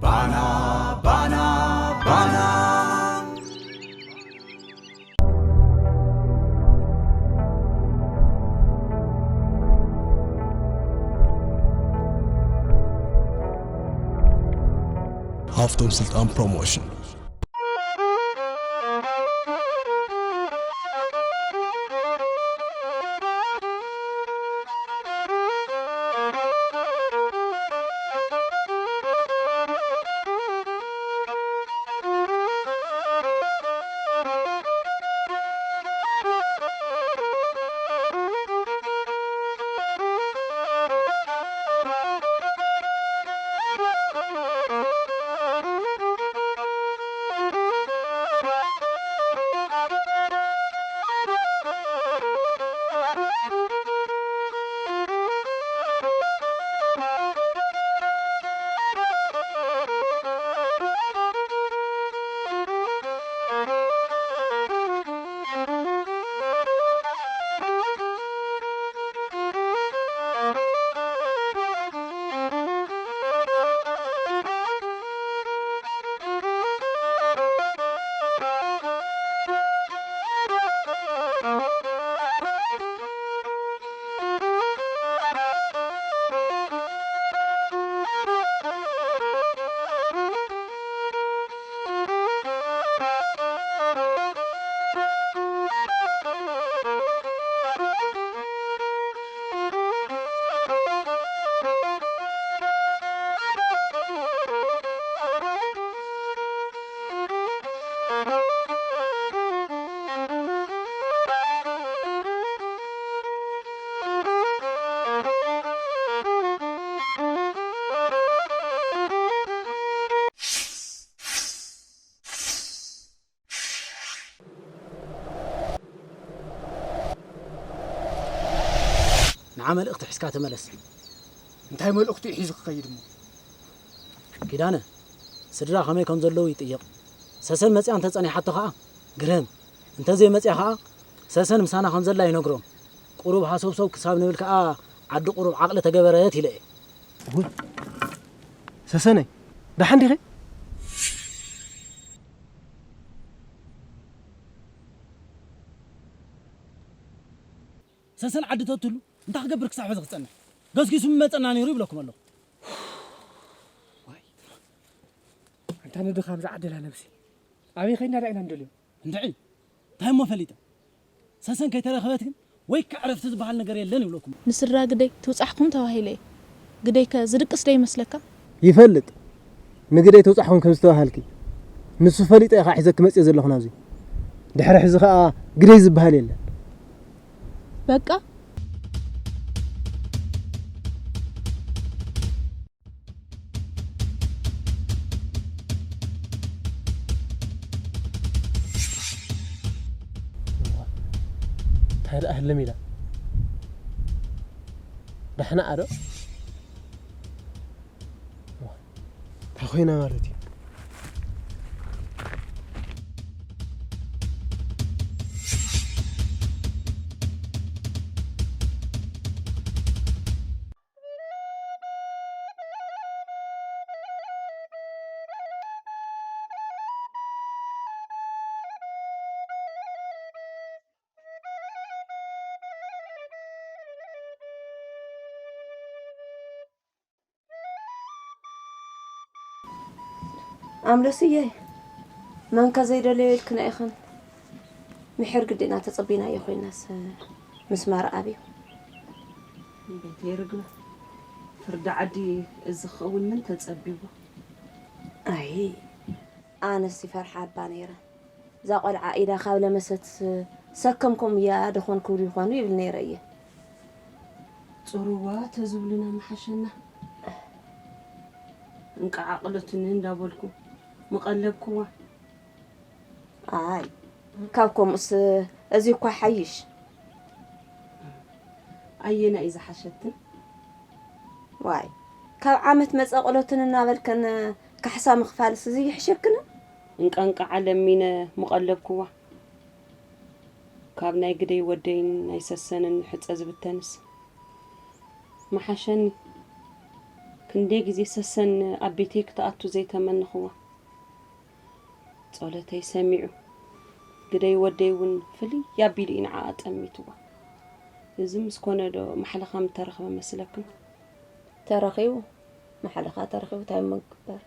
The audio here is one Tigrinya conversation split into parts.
ባና ባና ባና። ሃፍቶም ስልጣን ፕሮሞሽን። ንዓ መልእኽቲ ሒዝካ ተመለስ። እንታይ መልእኽቲ እዩ ሒዙ ክኸይድ እሞ? ኪዳነ፣ ስድራ ከመይ ከም ዘለዉ ይጥየቕ። ሰሰን መጺኣ እንተጸኒሓቶ ኸኣ ግርም፣ እንተዘይመጺኣ ኸኣ ሰሰን ምሳና ከም ዘላ ይነግሮም። ቁሩብ ሃሰብሰብ ክሳብ ንብል ከኣ ዓዲ ቁሩብ ዓቕሊ ተገበረት ኢለ እየ። እወ፣ ሰሰነይ፣ ደሓን ዲኺ? ሰሰን ዓዲ ተትህሉ እንታይ ክገብር ክሳብ ሕዚ ክጸንሕ? ገስጊሱ ምመጸና ነይሩ ይብለኩም ኣለኹ። ዋይ፣ ኣንታ ንድኻም ዝዓደላ ነብሲ፣ ኣበይ ኸይድና ደኣ ኢና ንደልዮ? እንድዒ፣ እንታይ እሞ ፈሊጠ? ሰሰን ከይተረኸበት ግን ወይ ከዓ ዕረፍቲ ዝበሃል ነገር የለን ይብለኩም። ንስድራ ግደይ ትውጻሕኩም ተባሂለ እየ። ግደይከ ዝድቅስ ዶ ይመስለካ? ይፈልጥ። ንግደይ ተውጻሕኩም ከም ዝተባሃልኪ። ንሱ ፈሊጠ እየ ከዓ ሒዘኪ መጽየ ዘለኹ ናብዚ። ድሕሪ ሕዚ ከዓ ግደይ ዝበሃል የለን። በቃ። እንታይ ደኣ ህልም ኢላ? ዳሕና ኣዶ? እንታይ ኮይና ማለት እዩ? ኣምለስየ፣ መንከ ዘይደለዮ ኢልክና ኢኽን? ምሒር ግዴና ተጸቢናዮ ኮይናስ ምስ ማር ኣብዩ። ቤተይ ርግበ፣ ፍርዲ ዓዲ እዚ ክኸውን ምን ተጸቢዎ? ኣይ፣ ኣነስ ይፈርሓ እባ ነይረ። እዛ ቆልዓ ኢዳ ካብ ለመሰት ሰከምኩም እያ ደኾን ክብሉ ይኾኑ ይብል ነይረ እየ። ጽሩዋ ተዝብሉና ምሓሸና። እንቃዕ ኣቕለትኒ እንዳበልኩ ምቐለብክዋ። ኣይ፣ ካብ ከምኡስ እዚ እኳ ሓይሽ። ኣየና እዩ ዝሓሸክን? ዋይ፣ ካብ ዓመት መጸ ኣቕለትን እናበልከን ካሕሳ ምኽፋልስ እዚ ይሕሸክን? እንቃንቃዓ ለሚነ ምቐለብክዋ። ካብ ናይ ግደይ ወደይን ናይ ሰሰንን ሕጸ ዝብተንስ ምሓሸኒ። ክንደይ ግዜ ሰሰን ኣብ ቤተይ ክትኣቱ ዘይተመንኽዋ። ጸሎተይ ሰሚዑ፣ ግደይ ወደይ እውን ፍልይ ኣቢሉ እዩ ንዓኣ ጠሚትዋ። እዚ ምስ ኮነ ዶ ማሕለኻ ምተረኽበ መስለክን? ተረኺቡ፣ ማሕለኻ ተረኺቡ፣ እንታይ እሞ ክግበር?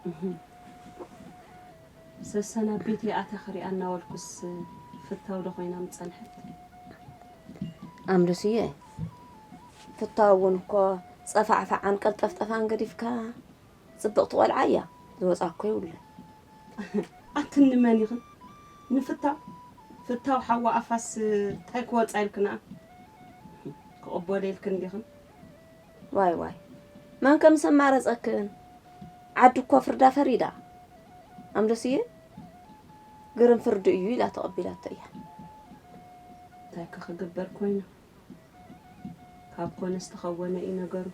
እህ። ሰሰን ኣብ ቤተይ ኣትያ ክሪኣ እናበልኩስ ፍታው ዶ ኮይና ምጸንሐት? ኣምልስየ፣ ፍታው እውን እኮ ጸፋዕፋዓን ቀልጠፍጠፋን ገዲፍካ ጽብቕቲ ቆልዓ እያ፣ ዝወጻ እኮ ይብሉ። ኣትኒ መን ኢኽን? ንፍታው፣ ፍታው ሓዋ ኣፋስ እንታይ ክወጻ ኢልክና? ክቕበሎ ኢልክን ዲኽን? ዋይ ዋይ፣ መን ከም ዘማረጸክን? ዓዲ እኮ ፍርዳ ፈሪዳ። ኣምለስየ፣ ግርም ፍርዲ እዩ ኢላ ተቐቢላቶ እያ። እንታይ ከ ክግበር ኮይኑ? ካብ ኮነ ዝተኸወነ እዩ ነገሩ።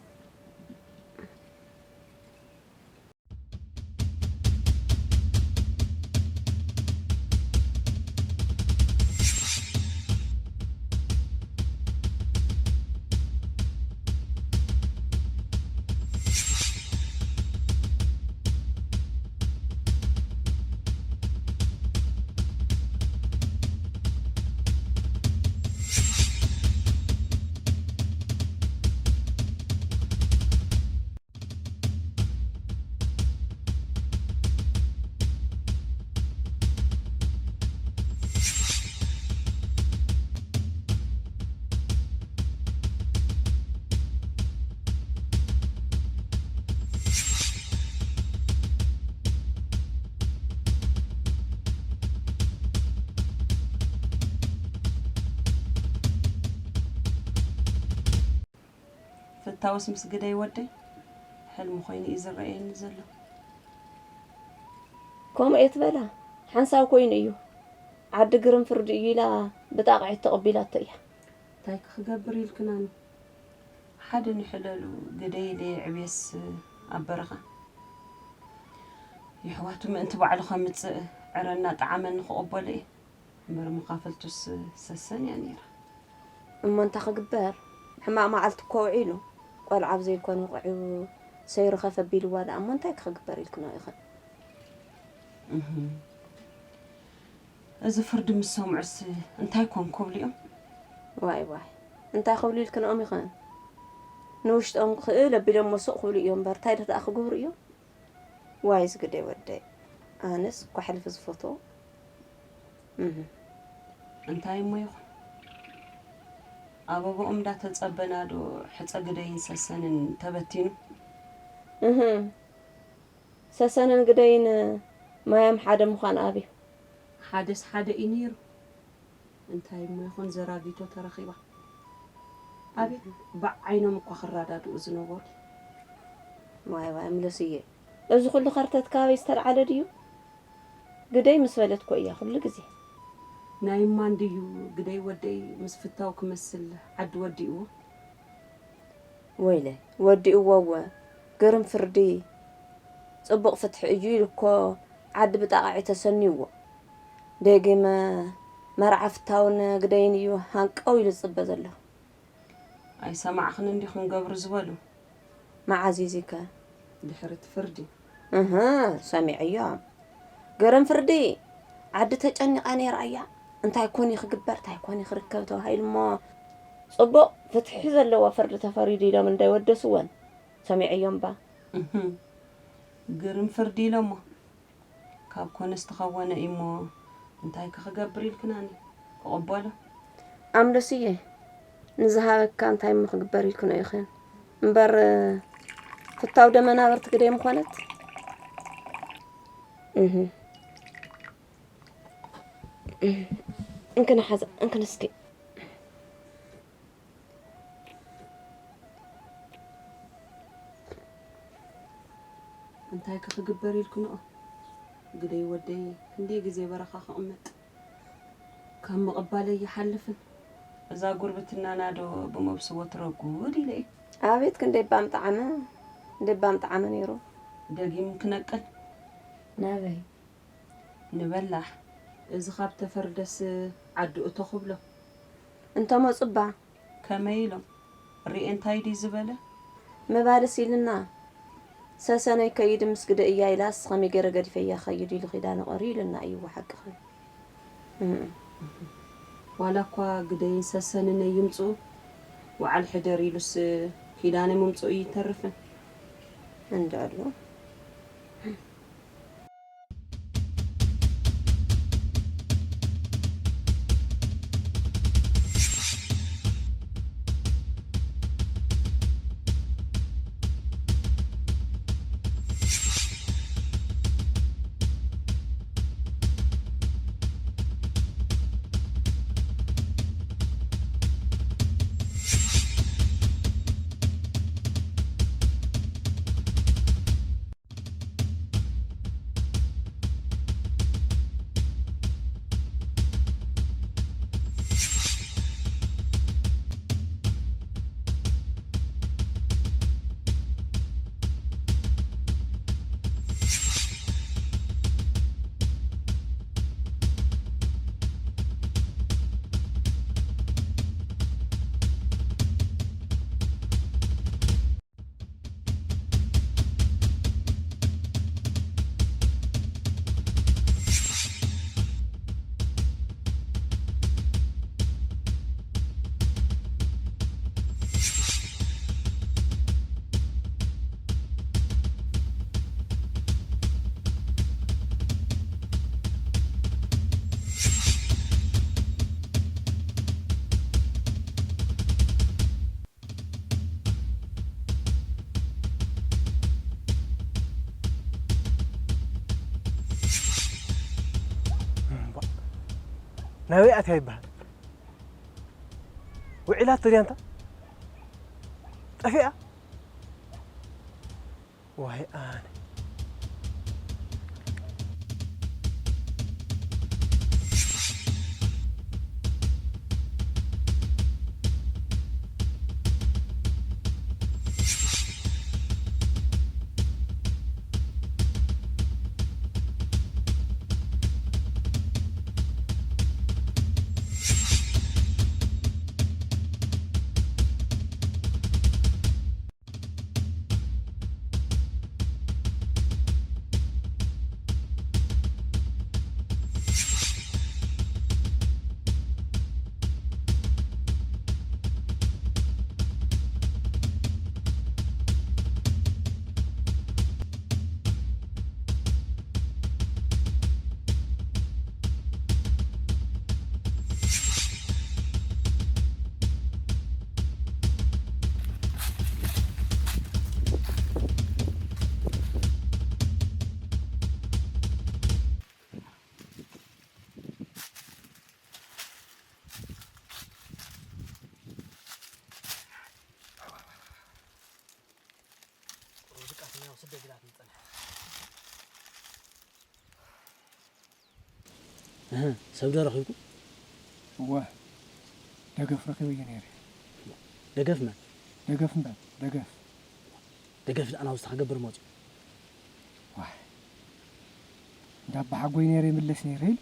ፍታውስ ምስ ግደይ ወደይ ሕልሚ ኮይኑ እዩ ዝረኣየኒ ዘሎ። ከምኡ እየ ትበላ፣ ሓንሳብ ኮይኑ እዩ። ዓዲ ግርም ፍርዲ እዩ ኢላ ብጣቕዒት ተቐቢላቶ እያ። እንታይ ክገብር ኢልክናኒ? ሓደ ንሕለሉ ግደይ ኢለ ዕብየስ ኣብ በረኻ። የሕዋቱ ምእንቲ ባዕሉ ከምጽእ ዕረ እናጠዓመኒ ክቕበሎ እየ። እምበር መኻፈልቱስ ሰሰን እያ ነይራ። እሞ እንታይ ክግበር? ሕማቕ መዓልቲ እኮ ውዒሉ። ቆልዓ ኣብ ዘይኮነ ውቕዒ ሰይሩ ከፍ ኣቢልዋ ደኣ እሞ እንታይ ክግበር ኢልክንኦ ኢኽን? እህ። እዚ ፍርዲ ምስ ሰምዑስ እንታይ ኮን ክብሉ እዮም? ዋይ ዋይ፣ እንታይ ክብሉ ኢልክንኦም ኢኽን? ንውሽጦም ክእል ኣቢሎሞ ሱቕ ክብሉ እዮም እምበር እንታይ ደኣ ክገብሩ እዮም? ዋይ ዝግደይ ወደይ፣ ኣነስ እኳ ሕልፊ ዝፈትዎ። እህ። እንታይ እሞ ይኹን? ኣበባኦም እንዳተጸበና ዶ ሕጸ ግደይን ሰሰንን ተበቲኑ? እህ። ሰሰንን ግደይን ማያም ሓደ ምዃን ኣብዩ። ሓደስ ሓደ እዩ ነይሩ። እንታይ እሞ ይኹን ዘራጊቶ ተረኺባ። ኣቤት፣ ብዓይኖም እኳ ክረዳድኡ ዝነበሩ። ዋይ ዋይ፣ ምለስየ፣ እዚ ኩሉ ከርተት ካበይ ዝተልዓለ ድዩ? ግደይ ምስ በለት እኮ እያ ኩሉ ግዜ። ናይ እማ እንድዩ ግደይ ወደይ ምስ ፍታው ክመስል ዓዲ ወዲእዎ። ወይለ፣ ወዲእዎ እወ፣ ግርም ፍርዲ። ጽቡቕ ፍትሒ እዩ ኢሉ እኮ ዓዲ ብጣቕዒ ተሰንይዎ። ደጊመ መርዓ ፍታውን ግደይን እዩ ሃንቀው ኢሉ ዝጽበ ዘሎ። ኣይሰማዕኽን እንዲኹም ገብሩ ዝበሉ። መዓዝ እዩ እዚከ? ድሕሪ እቲ ፍርዲ። እህ፣ ሰሚዐዮም። ግርም ፍርዲ። ዓዲ ተጨኒቓ ነይራ እያ። እንታይ ኮን እዩ ክግበር፣ እንታይ ኮን እዩ ክርከብ ተባሂሉ እሞ ጽቡቕ ፍትሒ ዘለዎ ፍርዲ ተፈሪዱ ኢሎም እንዳይወደስወን ሰሚዐዮም እባ። እህ፣ ግርም ፍርዲ ኢሎሞ። ካብ ኮነ ዝተኸወነ እዩ እሞ እንታይ ከ ክገብር ኢልክናኒ? ክቕበሎ? ኣምለስየ፣ ንዝሃበካ እንታይ እሞ ክግበር ኢልክንኦ ኢኽን? እምበር ፍታው ደመ ናብርቲ ግደይ ምኾነት? እህ። እንክን ሓዛ፣ እንክን እስኪ። እንታይ ከ ክግበር ኢልክንኦ? ግደይ ወደይ ክንደይ ግዜ በረኻ ክቕመጥ? ካብ ምቕባለይ ይሓልፍን። እዛ ጉርብትናና ዶ ብመብስዎ ትረጉድ ኢለ እየ። ኣቤት ክንደይ ባምጣዓመ፣ ክንደይ ባምጣዓመ ነይሩ። ደጊም ክነቅል። ናበይ? ንበላሕ። እዚ ካብ ተፈርደስ ዓዲ እቶ ክብሎ። እንተ መጹባ። ከመይ ኢሎም? ርኤ እንታይ ድዩ ዝበለ? ምባልስ ኢልና፣ ሰሰነይ ከይድ ምስ ግደ እያ ኢላስ፣ ከመይ ገይረ ገዲፈያ ከይድ ኢሉ ኪዳነ ቀርዩ ኢልና እዩ ሓቅኺ። እም። ዋላ እኳ ግደይን ሰሰንን ይምጽኡ፣ ወዓል ሕደር ኢሉስ ኪዳነ ምምጽኡ ይተርፍን። እንዳ ኣሎ። ናበይ ኣትያ ይበሃል? ውዒላቶ ድያ እንታ? ጠፊኣ? ዋይ ኣነ። እህ፣ ሰብ ዶ ረኺብኩም? እወ፣ ደገፍ ረኺበዮ ነይረ። ደገፍ መን? ደገፍ እምበር፣ ደገፍ። ደገፍ ደኣ ናብዚ ክገብር መፅዩ። ዋይ፣ እንዳ ኣባሓጎይ ነይረ ይምለስ ነይረ ኢሉ።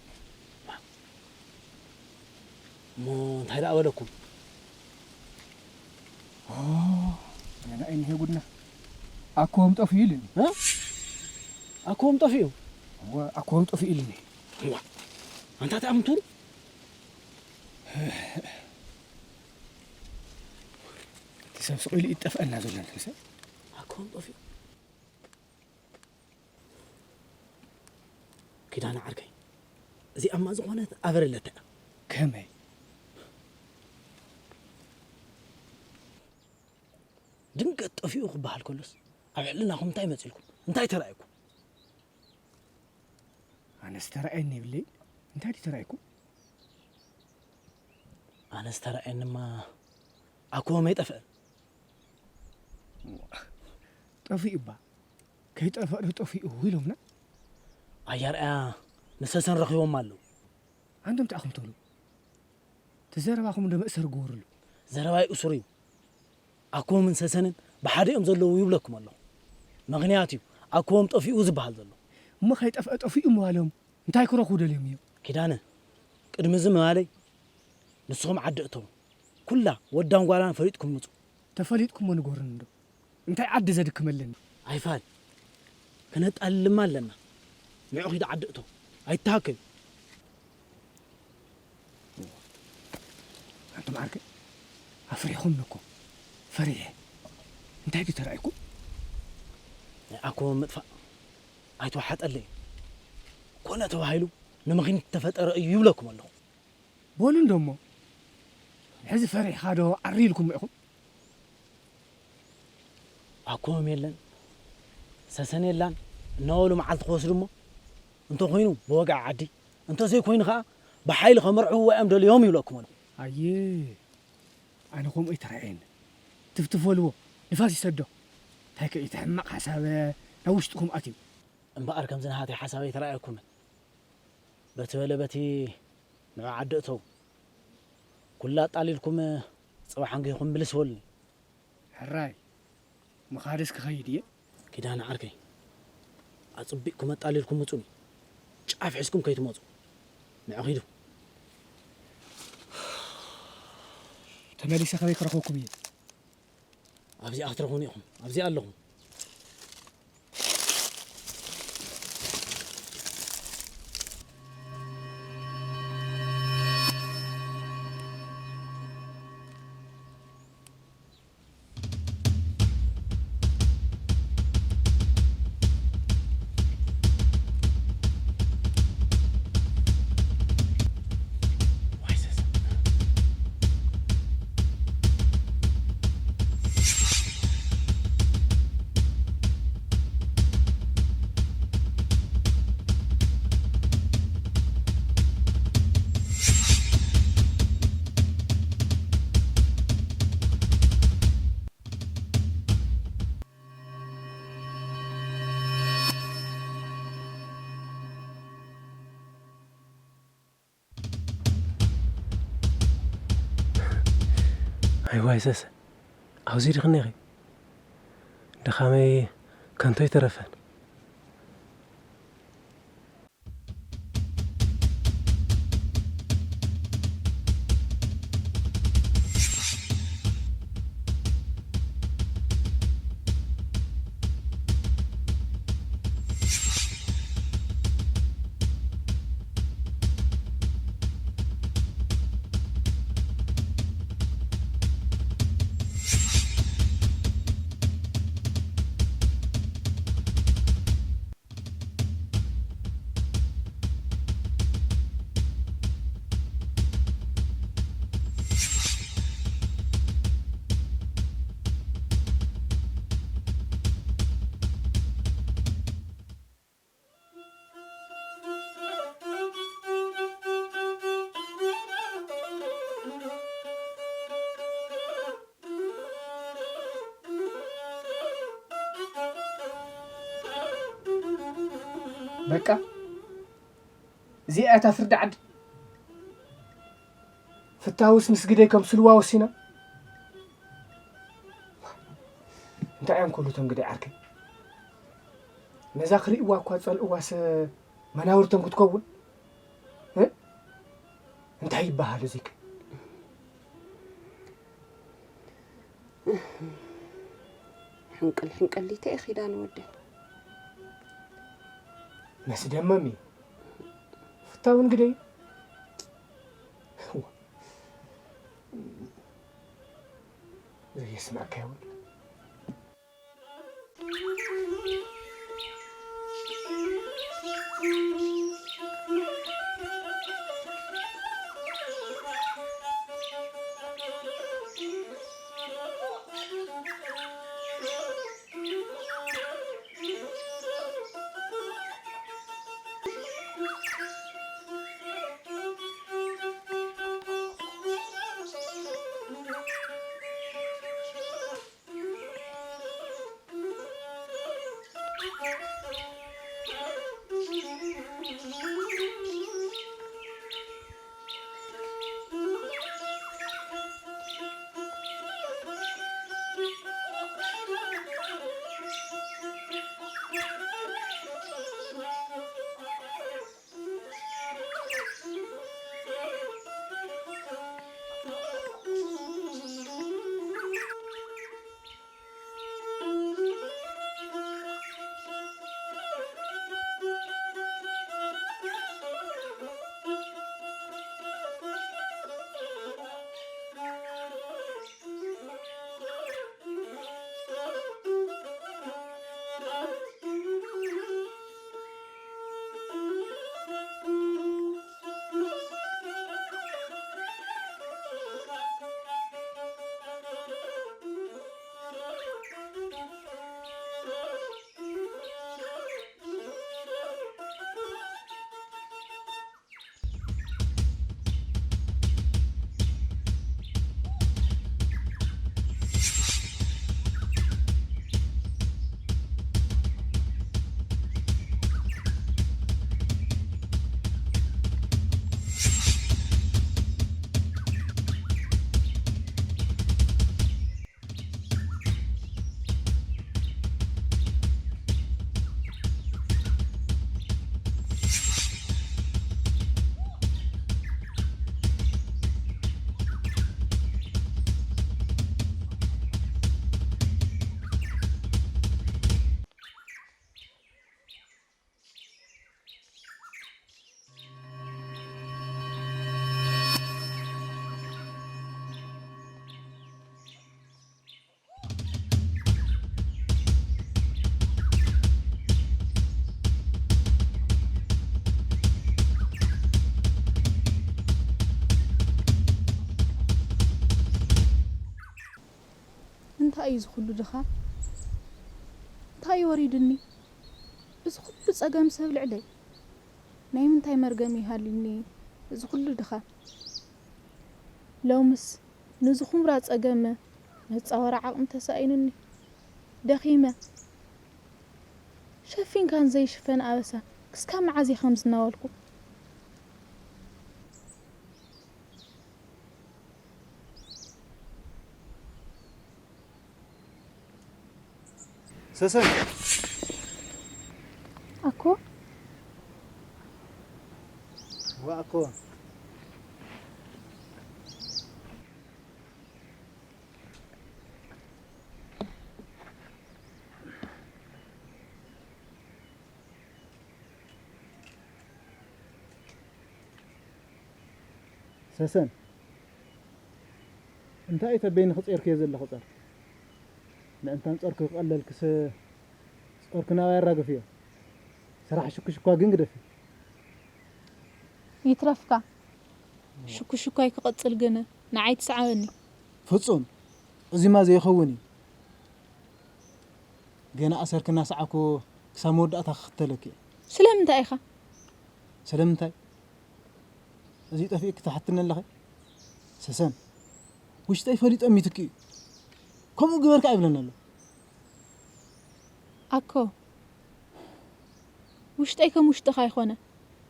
እሞ እንታይ ደኣ በለኩም? ኦ፣ ገና እኒሄ ጉድና። ኣኮም ጠፊኡ ኢሉኒ። እ? ኣኮም ጠፊኡ? እወ፣ ኣኮም ጠፊኡ ኢሉኒ። እዋ፣ ኣንታ እንታይ ኣምንቱ? እቲ ሰብ ስቕ ኢሉ ይጠፍአና ዘሎ እንትምሰል። ኣኮም ጠፊኡ። ኪዳነ ዓርከይ፣ እዚኣማ ዝኾነት ኣበረለታ እያ። ከመይ? ድንገት ጠፊኡ ክበሃል ከሎስ፣ ኣብ ሕልናኹም እንታይ መጺልኩም? እንታይ ተራእየኩም? ኣነስ ተራእየኒ የብለይን። እንታይ ድዩ ተራእየኩም? ኣነስ ተራእየንማ ኣኮም ኣይጠፍአን። ጠፊኡ እባ። ከይጠፍአ ዶ ጠፊኡ ኢሎምና? ኣያ ርኣያ ንሰሰን ረኺቦም ኣለዉ። ኣንቱም እንታይ ኢኹም ትብሉ? እቲ ዘረባኹም እንዶ መእሰሪ ግበሩሉ። ዘረባይ እሱር እዩ። ኣኮምን ሰሰንን ብሓደ እዮም ዘለዉ ይብለኩም ኣለኹ። ምኽንያት እዩ ኣኮም ጠፊኡ ዝበሃል ዘሎ። እሞ ከይጠፍአ ጠፊኡ ምባሎም እንታይ ክረኽቡ ደልዮም እዮም? ኪዳነ፣ ቅድሚ እዚ ምባለይ ንስኹም ዓዲ እተዉ። ኩላ ወዳን ጓላን ፈሊጥኩም ምጹ። ተፈሊጥኩሞ ንገሩኒ እንዶ። እንታይ ዓዲ ዘድክመለኒ? ኣይፋል፣ ከነጣልልማ ኣለና። ንዑ ኺድ ዓዲ እቶ፣ ኣይተሃከዩ። ኣንቱም ዓርከይ፣ ኣፍሪሕኹምኒ እኮ። ፈሪሐ። እንታይ ድዩ ተራእይኩም? ናይ ኣኮ ምጥፋእ ኣይተዋሓጠለይ። ኮነ ተባሂሉ ንምኽኒት ተፈጠረ እዩ ይብለኩም ኣለኹ። በሉ እንዶ እሞ፣ ሕዚ ፈሪሕኻ ዶ ዓሪ ኢልኩም ኢኹም? ኣኮም የለን፣ ሰሰን የላን እናበሉ መዓልቲ ክወስዱ እሞ፣ እንተኾይኑ ብወግዒ ዓዲ፣ እንተዘይኮይኑ ኸዓ ብሓይሊ ከመርዕውዋ እዮም ደልዮም ይብለኩም ኣለኹ። ኣየ፣ ኣነ ከምኡ ኣይተራእየኒ። ትፍትፍ በልዎ፣ ንፋስ ይሰዶ። እንታይ ከ እቲ ሕማቕ ሓሳብ ናብ ውሽጥኹም ኣትዩ? እምበኣር ከምዚ ናሃተይ ሓሳብ ኣይተራእየኩምን። በቲ በለ በቲ ንዑ ዓዲ እተው። ኩላ ኣጣሊልኩም ጽባሕ ኣንጊህኩም ምልስ በሉኒ። ሕራይ፣ ምኻድስ ክኸይድ እየ። ኪዳነ ዓርከይ፣ ኣጽቢቕኩም ኣጣሊልኩም ምጹኒ። ጫፍ ሒዝኩም ከይትመጹ። ንዑ ኺዱ። ተመሊሰ ከመይ ክረኽበኩም እየ? ኣብዚኣ ክትረኽቡኒ ኢኹም። ኣብዚኣ ኣለኹም። ኣይዋይ ሰሰ፣ ኣብዚ ዲኺ እኒኺ? ድኻመይ ከንቶ ኣይተረፈን። በቃ እዚኣ እያ እታ ፍርዲ ዓዲ። ፍታውስ ምስ ግደይ ከምስልዋ ወሲኖም። እንታይ እዮም ክብሉ እቶም ግደይ ዓርከይ? ነዛ ክርእይዋ እኳ ዝጸልእዋስ መናብርቶም ክትከውን? እ? እንታይ ይበሃል እዚከ? ሕንቅል ሕንቅሊተ እየ ኪዳነ ወደይ። መስደመም እዩ። ፍታውን ግደይ። ዘየስምዐካ ይኸውን። እንታይ እዩ እዚ ኩሉ ድኻ? እንታይ እዩ ወሪድኒ? እዚ ኩሉ ጸገም ሰብ ልዕለይ? ናይ ምንታይ መርገም ይሃልኒ እዚ ኩሉ ድኻ? ሎምስ ንዚ ኩምራ ጸገመ መጻወሪ ዓቕሚ ተሳኢኑኒ። ደኺመ። ሸፊንካን ዘይሽፈን ኣበሳ ክስካብ መዓዝ እየ ከምዚ እናበልኩ? ሰሰን ኣኮ ዋእኮ ሰሰን እንታይ ተበይኒ ክጸርክዮ ዘለኹ ጸር ምእንታን ጸርኩ ክቐለልክስ ጸርኩ ናባይ ኣራግፍዮ። ስራሕ ሽኩሽኳ ግን ግደፊ። ይትረፍካ ሽኩሽኳይ ክቐጽል ግን ንዓይ ትስዓበኒ። ፍጹም እዚማ ዘይኸውን እዩ። ገና ኣሰርክ እናሰዓብኩ ክሳብ መወዳእታ ክኽተለኪ እየ። ስለምንታይ ኢኻ? ስለምንታይ? እዚ ጠፊእኪ ትሓትኒ ኣለኺ? ሰሰን ውሽጠይ ፈሊጦም ይትክኡ። ከምኡ ግበርካ ኣይብለኒ ኣሎ። ኣኮ ውሽጠይ ከም ውሽጥኻ ኣይኾነ።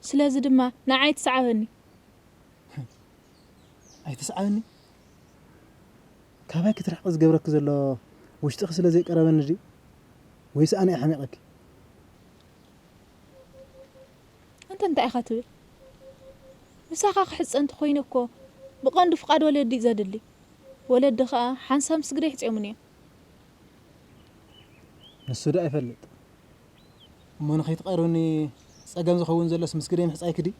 ስለዚ ድማ ንዓይ ትስዓበኒ። ኣይትስዓበኒ። ካባይ ክትርሕቂ ዝገብረኪ ዘሎ ውሽጥኺ ስለ ዘይቀረበኒ ድዩ? ወይስ ኣነ እየ ሓሚቐኪ? ኣንተ እንታይ ኢኻ ትብል? ምሳኻ ክሕጸ እንተኾይነ እኮ ብቐንዱ ፍቓድ ወለዲ እዩ ዘድሊ። ወለዲ ኸኣ ሓንሳብ ምስ ግደ ይሕጽዮምኒ እዮም። ንሱ ዶ ኣይፈልጥ እሞ ንኸይትቐርብኒ ጸገም ዝኸውን ዘሎስ ምስ ግደ ምሕጻይኪ ድዩ?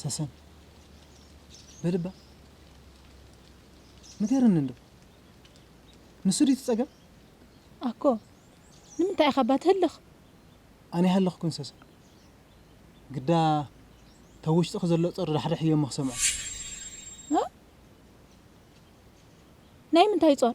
ሰሰን በልባ ንገርኒ እንዶ ንሱ ድዩ ትጸገም? ኣኮ ንምንታይ ኢኻ ባ ትህልኽ? ኣነ ይሃለኽኩን ሰሰን ግዳ ተብ ውሽጥኺ ዘሎ ጾር ዳሕዳሕ እዮም ክሰምዖ። እ? ናይ ምንታይ ጾር?